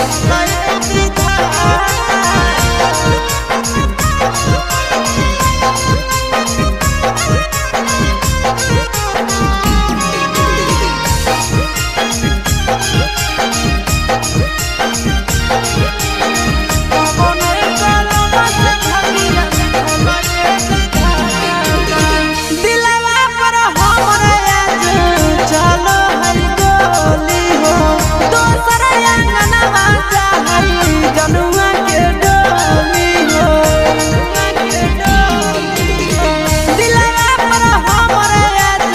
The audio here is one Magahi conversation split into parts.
लिखल ए विधाता। कवने कलम से भगिया लिखल ए विधाता। दिलवा पर हमरे आज चलो है गोली हो, दोसर अंगनवा चाहई जनुआ के डोली हो। दिलवा पर हमरे आज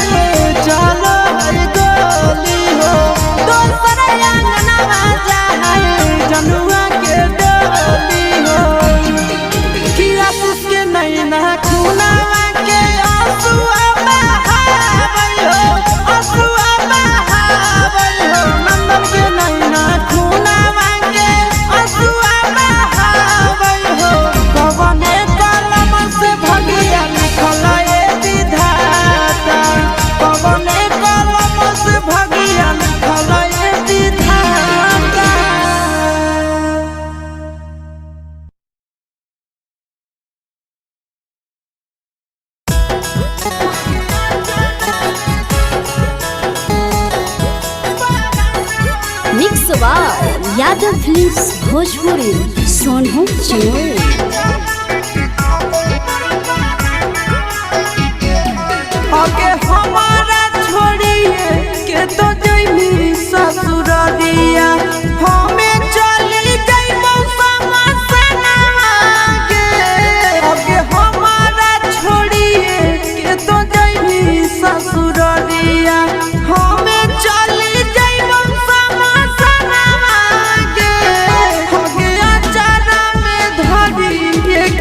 चलो है गोली हो, दोसर अंगनवा चाहई जनुआ के डोली हो। किया के नैना खुनावा के आंसुआ बहावै हो, आंसुआ बहावै हो। नंदन के नैना खुनावा के आंसुआ बहावै हो। कवने कलम से भगिया लिखल ए विधाता, कवने कलम से भगिया लिखल ए विधाता। Mix by Yadav films Bhojpuri Sonu Chinoy. आगे हमारा छोड़िए के तो जइनी ससुररिया, हमें चली जइबो समसनवा के। आगे हमारा छोड़िए के तो जइनी ससुररिया, हमें चली जइबो समसनवा के। आगे अचारा में धरी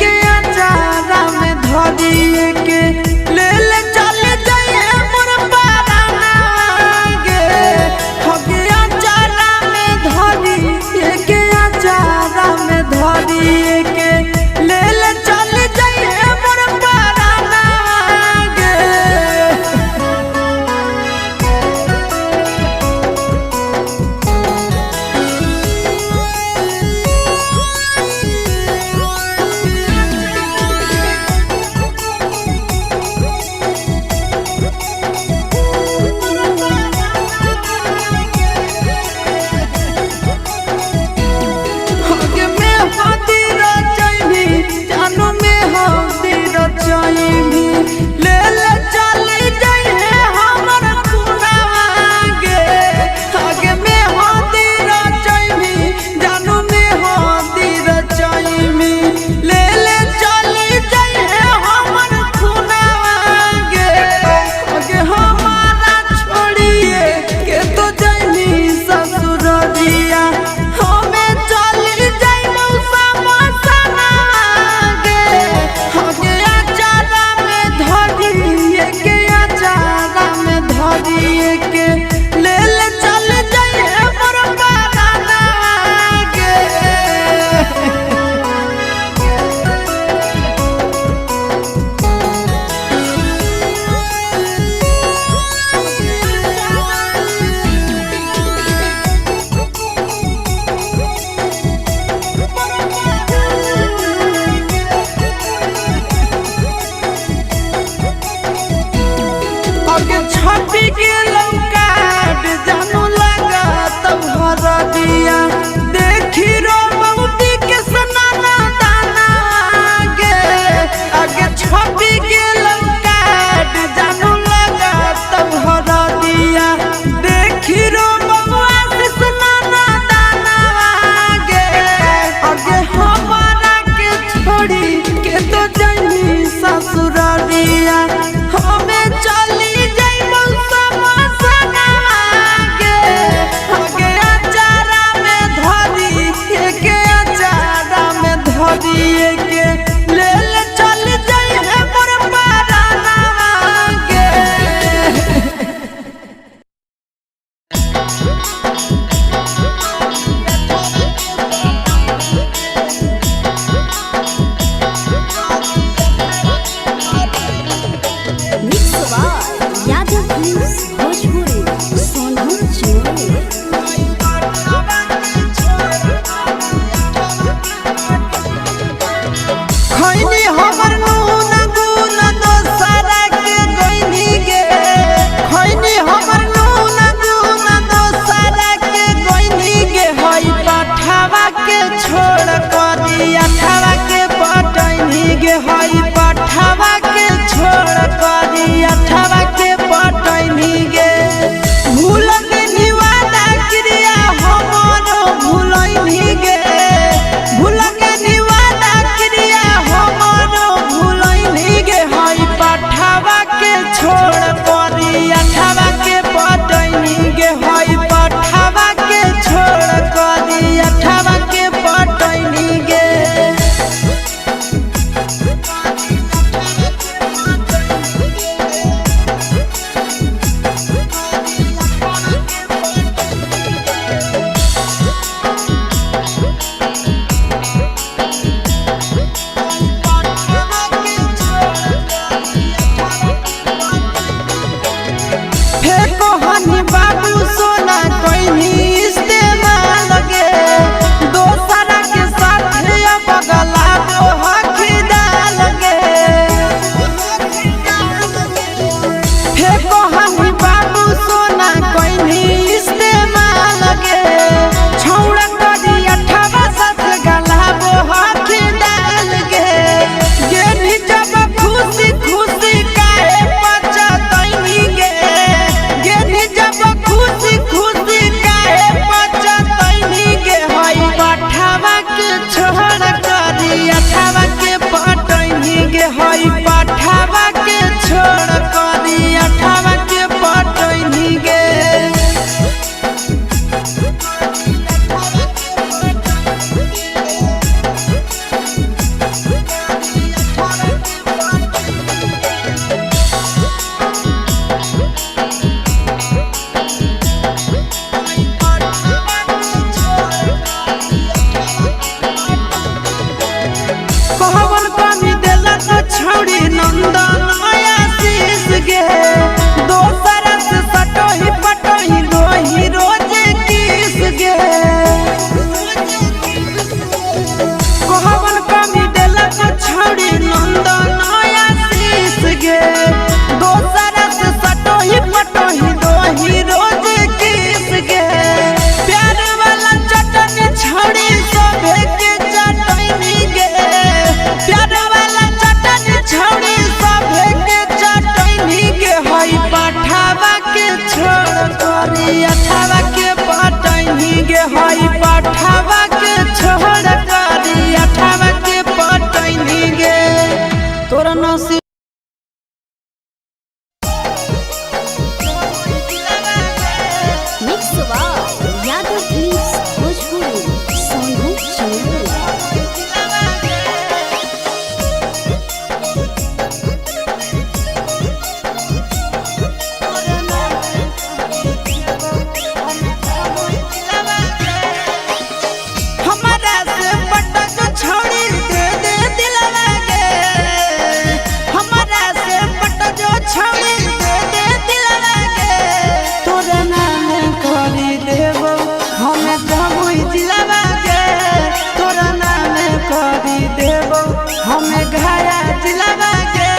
देबो हमें घाया जिलावा के।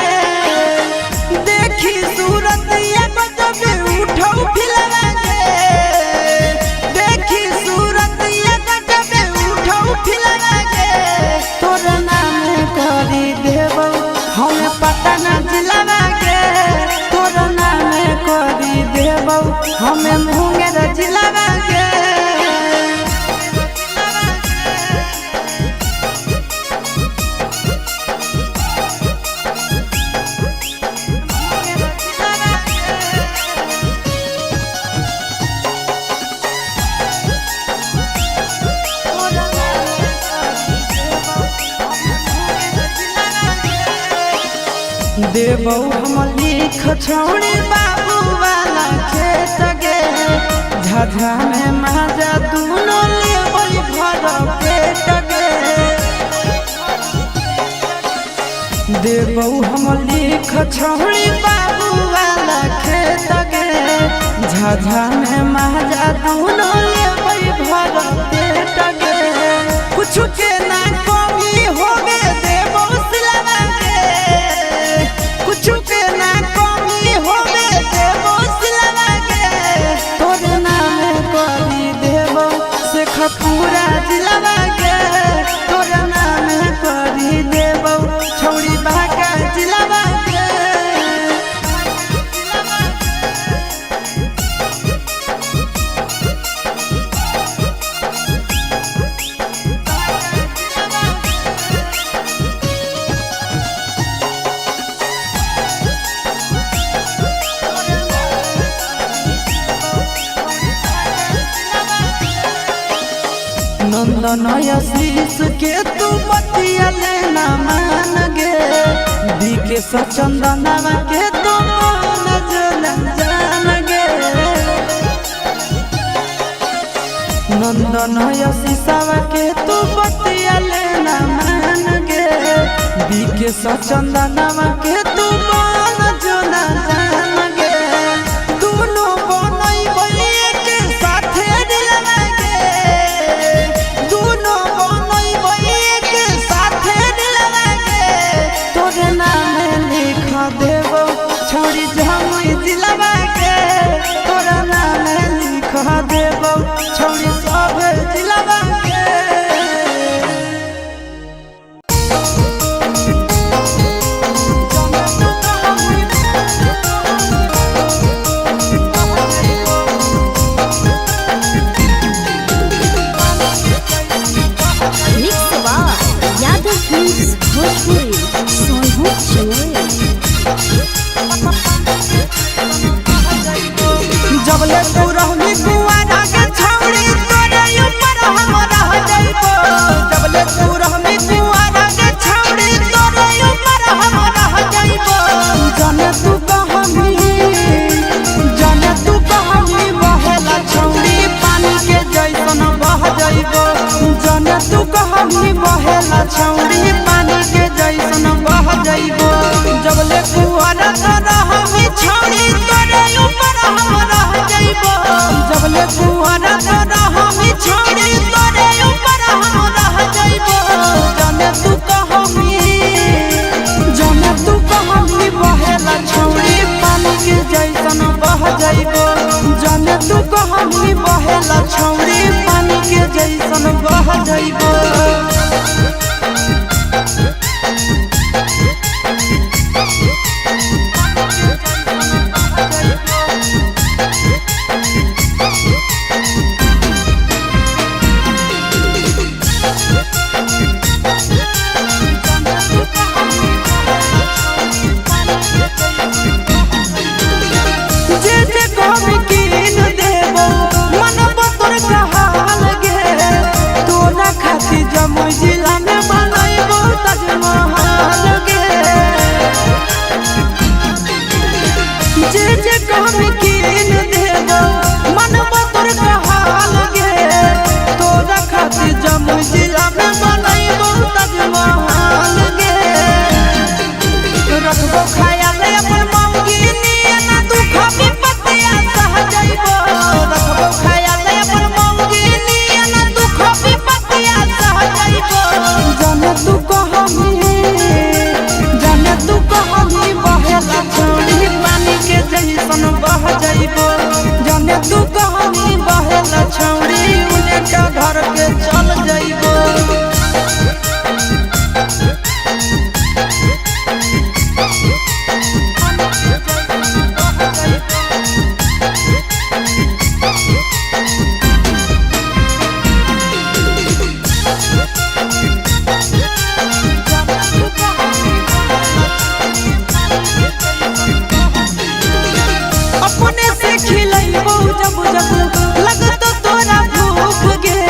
देखी सूरत ये बजबे उठौ फिलवा के, देखी सूरत ये बजबे उठौ फिलवा के। तोर नाम करी देबो हमें पटना जिलावा के, तोर नाम करी देबो हमें मुंगेर जिलावा के। देबौ हम लिख छौड़ी बाबू वाला खेत गे, झाझा में माजा दुनो लेबै भर पेट गे। देबौ हम लिख छौड़ी बाबू वाला खेत गे, झाझा में माजा दुनो लेबै भर पेट गे। कुछ के ना कमी होबे देबौ सिलवा के, कुछ के ना कमी होबे देबो सिलवा के। तोर नाम करी देबो शेखपुरा जिलवा के, तोर नाम करी देबो छौड़ी बांका जिलवा के। नंदन आशीष के तू बतिया लेना मान गे, बीके सचंदनवा के तू मन जल जान गे। नंदन आशीषवा के तू बतिया लेना मान गे, बीके सचंदनवा के तू मन जल जान गे। दुनू बनैबै के साथे दिलवा गे, दुनो बनैबै के साथे दिलवा गे। तोर नाम लिख देबो छौड़ी जमुई जिलवा के, तोर नाम लिख देबो छौड़ी सब जिलवा के। Mix by Yadav films Bhojpuri Sonu Chamoli. जबले तू रहली कुआरा के छौड़ी तोरे ऊपर हम रह जइबो, जबले तू रहली कुआरा के छौड़ी तोरे ऊपर हम रह जइबो। जाने तू कहमी, जाने तू कहमी बहेला छौड़ी पानी के जैसन बह जइबो, जाने तू कहमी बहेला छौड़ी पानी के जैसन बह जइबो। जबले कुआरा के रहमी छौड़ी तोरे ऊपर हम रह जइबो, जबले कुआरा के रहमी छौड़ी तोरे ऊपर हम रह जइबो। जाने तू कहमी, जाने तू कहमी बहेला छौड़ी पानी के जैसन बह जइबो, जाने तू कहमी बहेला छौड़ी पानी के जैसन बह जइबो। जने तू कहनी बहेला छौड़ी उने का घर के चल जइबो। अपने से खिलैबो जब जब लगत तोरा भूख गे,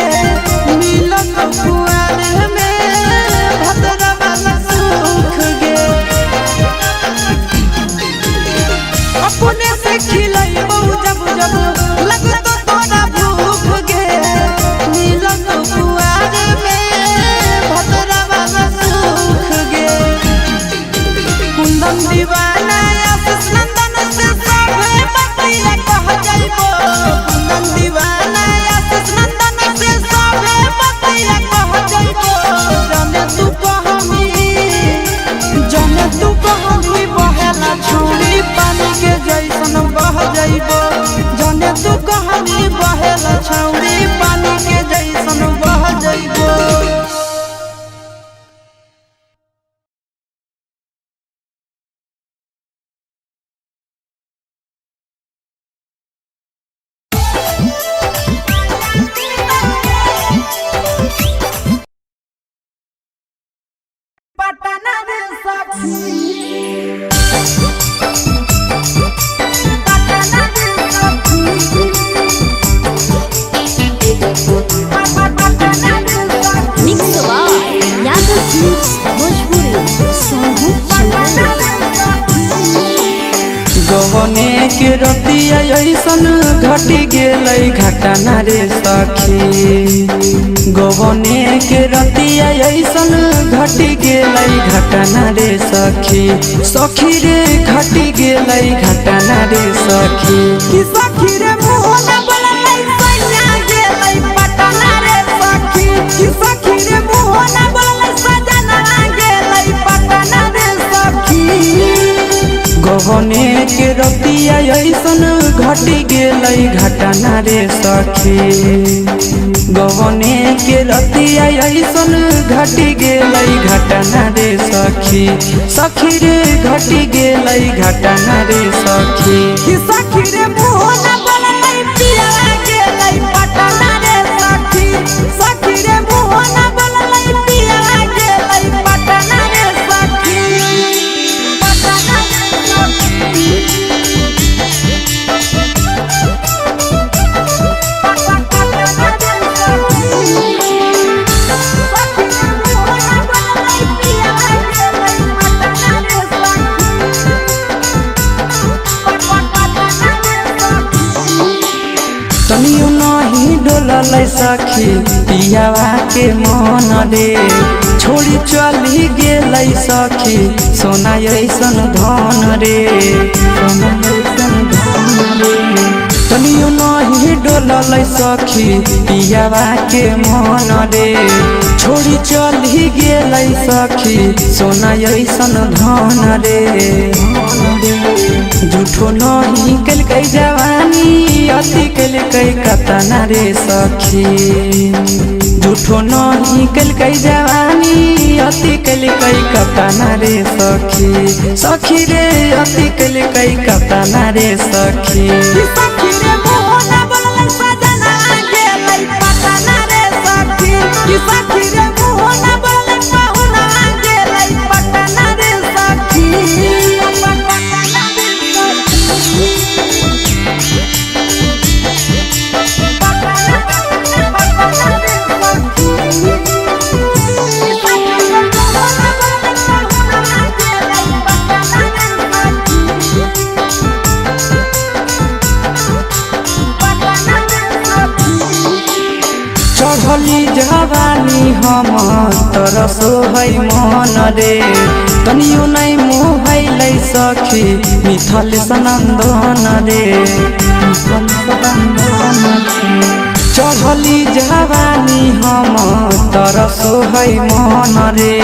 मिलत कुआर में भद्रा वाला सुख गे। अपने से खिलैबो जब जब लगत तोरा भूख गे, मिलत कुआर में भद्रा वाला सुख गे। कुंदन दीवाना आशीष नंदन से सभे बतिया कह जइबो। कुंदन दीवाना आशीष नंदन से सभे बतिया कह जइबो। जने तू कहनी, जने तू कहनी बहेला छौड़ी पानी के जैसन बह जइबो। जने तू कहनी बहेला छौड़ी पानी के जैसन बह जइबो। पटना रे सखी, पटना रे सखी, पटना रे सखी। Mix by Yadav films Bhojpuri Sonu Chamoli. गवने के रतिया ऐसन घटी गेलै घटना रे सखी। गवने के रतिया ऐसन घटी गेलै घटना रे सखी। सखी रे घटी गेलै घटना रे सखी। कि सखी रे मुँह न बोललै सैया गेलै पटना रे सखी। कि सखी रे मुँह न बोललै सजना गेलै पटना रे सखी। गवने के रतिया ऐसन घटी गेलै घटना रे सखी। गवने के रतिया ऐसन घटी गेलै घटना रे सखी। सखी रे घटी गेलै घटना रे सखी। कि सखी रे मुँह न बोललै पिया गेलै पटना रे सखी। सखी रे मुँह न बोललै पिया गेलै पटना रे सखी। पटना रे सखी। तनियो नहीं डोललै सखी पियावा के मन रे, छोड़ी चली गेलै सखी सोना ऐसन धन रे, सोना ऐसन धन रे। तनियो नहीं डोललै सखी पियावा के मन रे, छोड़ी चली गेलै सखी सोना ऐसन धन रे। झूठो नहीं केलकै जवानी अति केलकै कतना रे सखी। झूठो नहीं केलकै जवानी अति केलकै कतना रे सखी। सखी रे अति केलकै कतना रे सखी। सखी रे मुँह न बोललै सजना गेलै पटना रे सखी। सखी रे मुँह न बोललै पहुना गेलै पटना रे सखी। चढ़ली जवानी हम तरसो है मन रे, तनियो नहीं मोहैलै सखी मिथल सनंदन रे। चढ़ली जवानी हम तरसो है मन रे,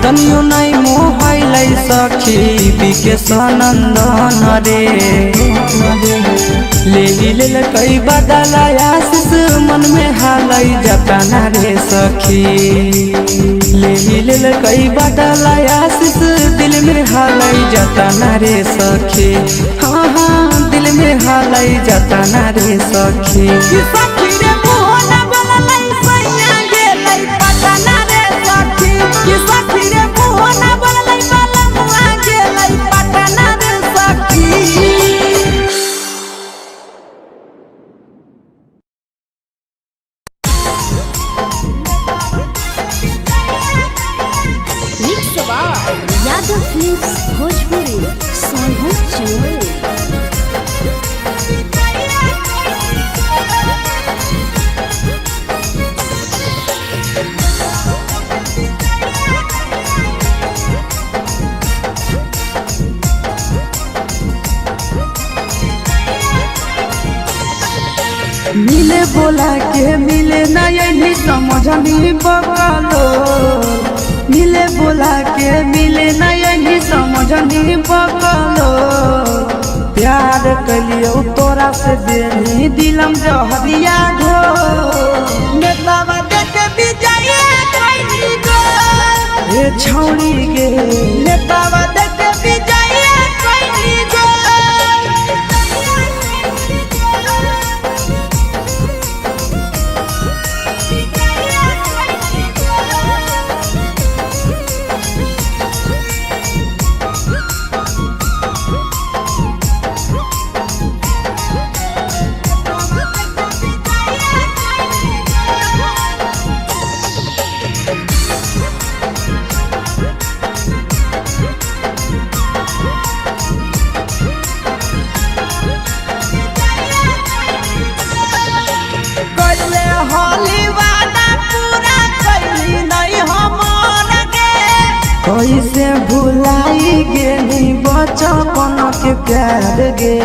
तनियो नहीं मोहैलै सखी बिके सनंदन रे। ले ले कई बदला आशीष मन में हालई जतना रे सखी। ले ले कई बदला आशीष दिल में हालई जतना रे सखी। हाँ हाँ दिल में हालई जतना रे सखी। सखी रे मोहना बोललै सैया गेलै पटना रे सखी। कि सखी रे मोहना बोललै बलमुआ गेलै पटना रे सखी। Mix by Yadav films Bhojpuri Sonhu Chamoli. मिले बोला के मिले नहीं समझनी बकलो। मिले बोला के मिले नहीं समझनी बकलो। प्यार कलियो तोरा से देनी दिलम जहरिया घो। नेतावा देख विजय कैली गो। हे छौड़ी गे नेतावा देख विजय कैली गो। कैले होली वादा पूरा कैली नहीं हमर गे। कैसे भुलाई गेली बचपन के प्यार गे।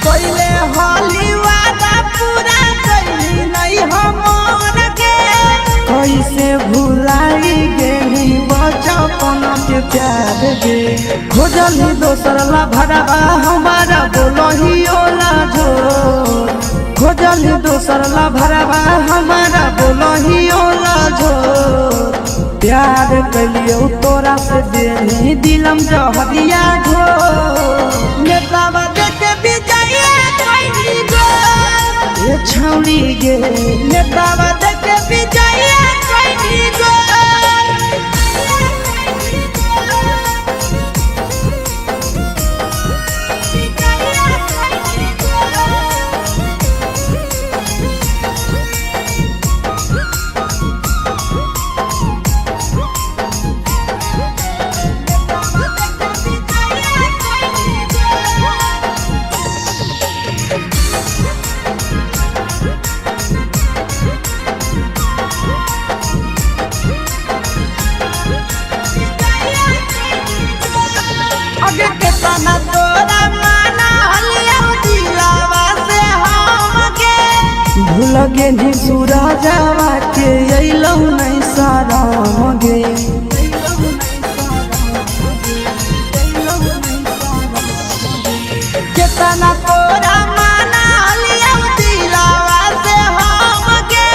कैले होली वादा पूरा कैली नहीं हमर गे। कैसे भुलाई गेली बचपन के प्यार गे। खोजली दोसर ला भरवा हमारा बोलही ओला झो। खोजली दोसर ला भरवा हमारा बोलही ओला झो। प्यार कलियो तोरा से देनी दिलम जहरिया घो। नेतावा देख विजय कैली गो। ए छौड़ी गे नेतावा देख विजय कैली गो। अगे केतना तोरा माना हलिया दिलावा से हमके। भूल गेली सूरजावा के अइलौ नहीं शरम गे। केतना तोरा माना हलिया दिलावा से हमके।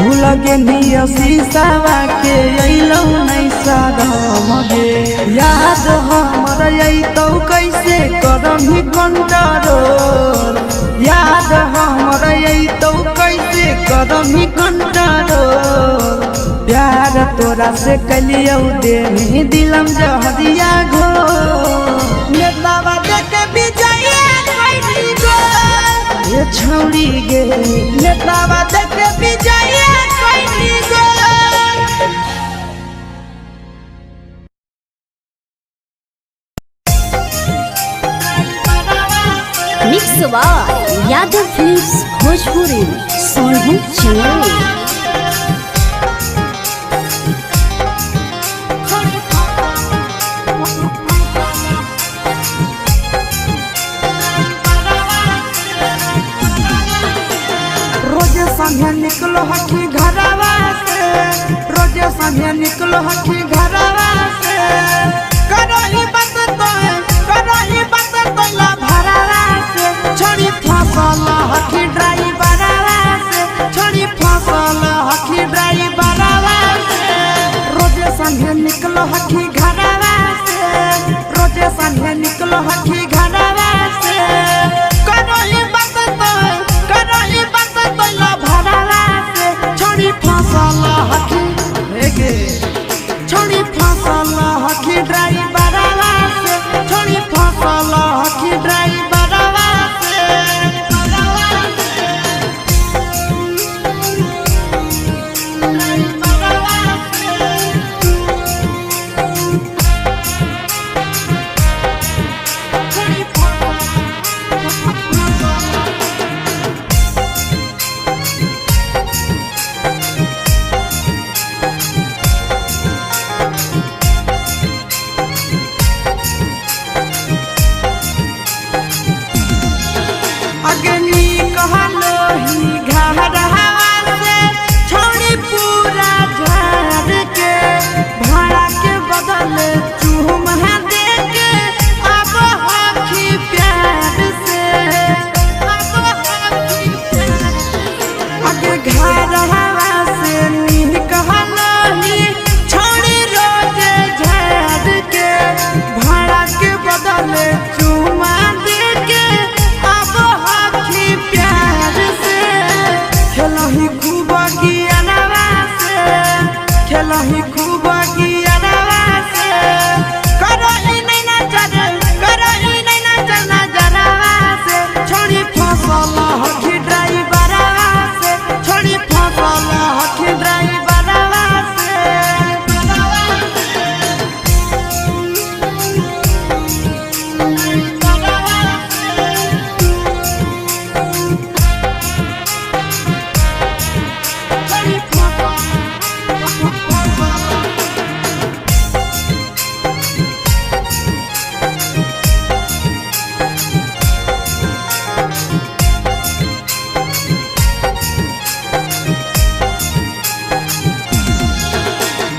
भूल गेली शीशावा के अइलौ नहीं शरम गे। याद हमर अइतौ कैसे करम कंट्रोल। याद हमर अइतौ कैसे करम कंट्रोल। प्यार तोरा से कलियौ देनी दिलम जहरिया घो। नेतावा देख विजय कैली गो। ए छौड़ी गे नेतावा देख विजय कैली गो। Mix by Yadav films Bhojpuri Sonhu Chamoli. रोज संगे निकलो हखी घरवा से। रोज संगे निकलो हखी घरवा से। करही बात तोय, करही बात तोला भरावा से। छोड़ी फसल हखी ड्राइवरवा से, छोड़ी फसल हखी ड्राइवरवा से। रोजे संगे निकलो हखी घरवा से, रोजे संगे निकलो हखी घरवा से। करही बात तोय, करही बात तोला भरावा से। छोड़ी फसल हखी हेगे, छोड़ी फसल हखी ड्राइवरवा से, छोड़ी फसल हखी ड्राइवरवा से। ड्राइवरवा से। छोड़ी फसल। अग्नि कहलो ही घरवा से, छोड़ी पूरा झाड़ के। भाड़ा के बदले चूम दे के अब हखी प्यार से, अब हखी प्यार से। अगे घरवा से नी कहलो ही छोड़ी रोजे झाड़ के। भाड़ा के बदले चूमा दे के अब हखी प्यार से। खेलही खूब गियनवा से, खेलही खूब गियनवा से। करही नहीं नजर, करही नहीं नजर नजरवा से। छोड़ी फसल हखी ड्राइवरवा से, छोड़ी फसल हखी ड्राइवरवा से।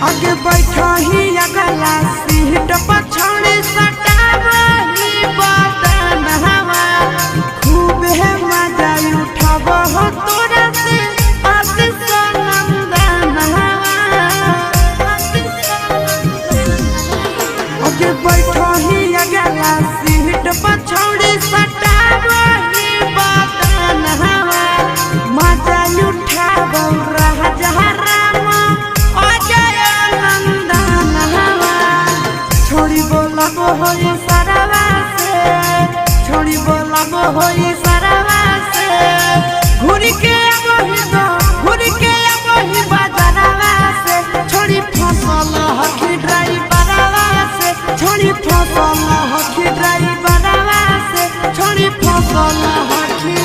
आगे बैठा ही अगला सीट पर छोड़ी सटावही बदन हवा। खूब है मजा उठाब हो तोरा से आशीष नंदन हवा। आगे बैठा ही अगला सीट पर छोड़ी सटावही बदन हवा। मजा उठाब राजा राम अजय नंदन हवा। छोड़ी बोलाबो होई सरवा से, छोड़ी बोलाबो होई सरवा से। घूर के आबही दो, घूर के आबही बाजारवा से। छोड़ी फसल हखी ड्राइवरवा से, छोड़ी फसल हखी ड्राइवरवा से, छोड़ी फसल हखी।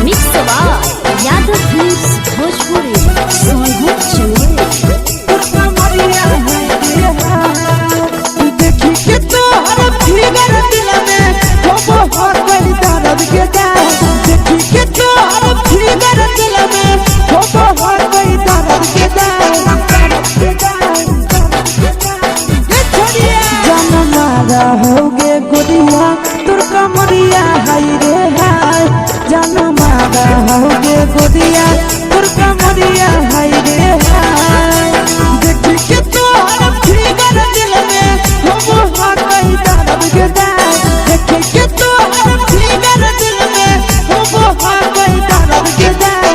Mix by Yadav films Bhojpuri, Sonhar Chamoli. देखी के तोहर फिगर दिल में हो हर कोई दर्द के जाए। देखी के तोहर फिगर दिल में हो हर कोई दर्द के जाए। जान मारा होगे गोरिया तुर कमरिया हाय रे हाय। जान मारा होगे गोरिया तुर कमरिया हाय रे हाय। देखी के तोहर फिगर दिल में हो हर कोई दर्द के जाए। देखी के तोहर फिगर दिल में हो हर कोई दर्द के जाए।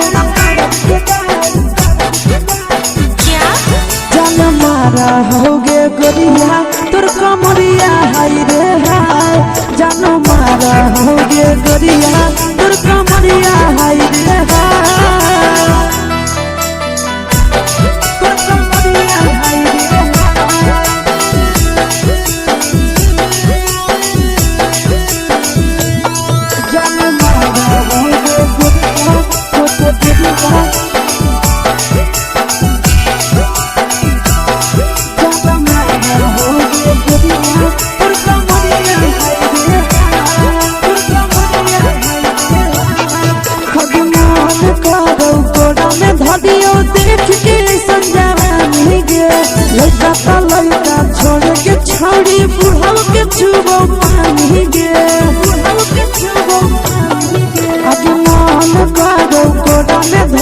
जान मारा होगे गोरिया तुर कमरिया हाय रे हाय। जान मारा होगे गोरिया तुर कमरिया हाय रे हाय। तुर कमरिया हाय रे हाय। जान मारा होगे गोरिया तुर कमरिया। जान मारा होगे गोरिया तुर कमरिया हाय रे हाय। तुर कमरिया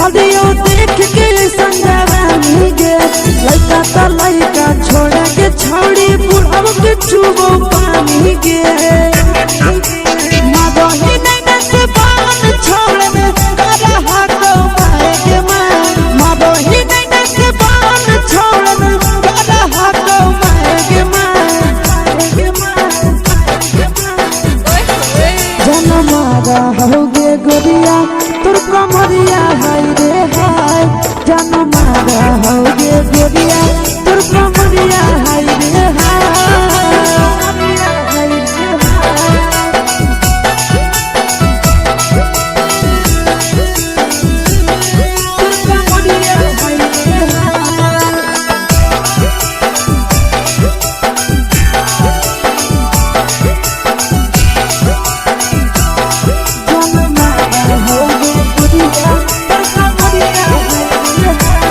मरियो देख के संगवानी गे। लइका त लइका छोड़ा के छौड़ी बुढ़ाव के चुबो पानी गे। मादोही नैना से बान छोड़ में करहा को माए के माँ। मादोही नैना से बान छोड़ में करहा को माए के माँ। जनमारा होगे गोरिया तुर कमरिया हाय रे हाय। जनमारा होगे गोरिया तुर कमरिया हाय रे हाय। तुर कमरिया हाय रे हाय। जनमारा होगे गोरिया तुर कमरिया हाय रे हाय।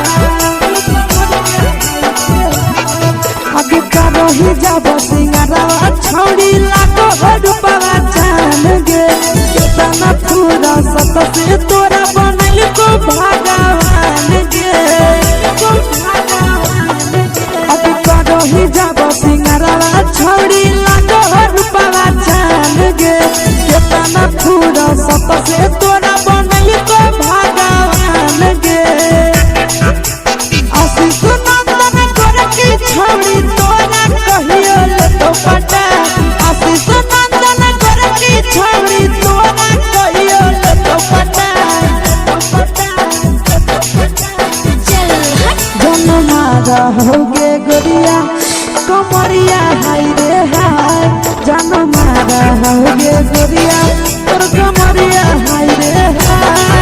आगे करही जाब सिंगारवा छौड़ी लागो रूपवा चान गे। केतना पूरा सत से तोरा बनल को भगवान गे। आगे करही जाब सिंगारवा छौड़ी लागो रूपवा चान गे। केतना पूरा सत से तोरा बनल को भगवान गे। आशीष नंदन गोरखी छौड़ी तोरा कहियो लेतो पटा। आशीष नंदन गोरखी छौड़ी तोरा कहियो लेतो पटा। चल हट। जनमारा होगे गोरिया कमरिया हाय रे हाय। जनमारा होगे गोरिया तोर कमरिया हाय रे हाय।